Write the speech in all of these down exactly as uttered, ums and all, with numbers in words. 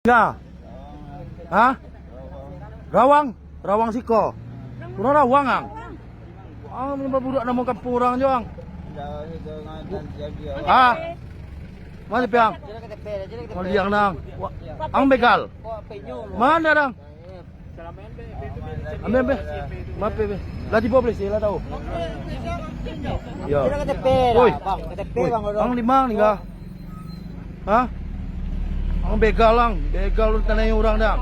Nah. Hah? Rawang? Rawang siko. Urang Rawang, ang. Ang ni baburuak namo kampuang urang jo, ang. Ah. Mano pi, ang? Maliang, nang. Wa-, ang begal. Mano, dang? Ambil, ambil. Maaf, ambil. Lah tibo polisi, lah tahu. Yo. Kira K T P lah, Oi. Bang. K T P, Oi. Bang, Ang limang ni kah? Hah? Ang begal, ang. Begal tu tanah urang, dang.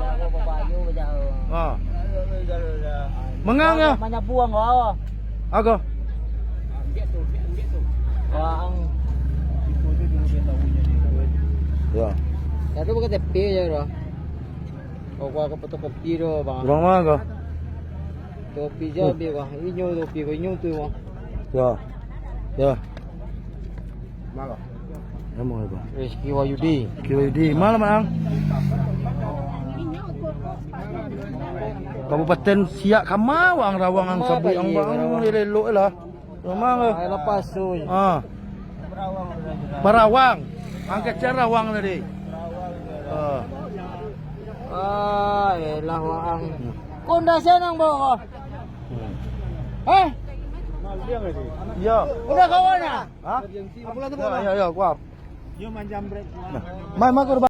Ha. Mangang ya? Manyabuang, wah. Ago. Wah, ang. Ya. Ya, tu K T P je, bro. Oh, gua ke fotokopi tu, bang. Urang ma ko? Topi je ambil, bang. Inyo topi ko, inyo tu, bang. Ya. Ya. Ma ko? Nama itu? Rizky Wahyudi. Rizky Wahyudi. Malam, Ang. Kabupaten Siak kama, Ang, Rawang, Ang, Kama, sabuik, Ang, iya, bang. Rawang. Elok lah. Rumah ke? Ayo lepas tu. Ah. Barawang. Angkat cara Rawang tadi. Ah. Ah, elah, Waang. Kondasi nang bawa kau. Hmm. Eh? Ya. Udah kawan ya? Hah? Ya, ya, ya, kuat. Nah, mai, mai,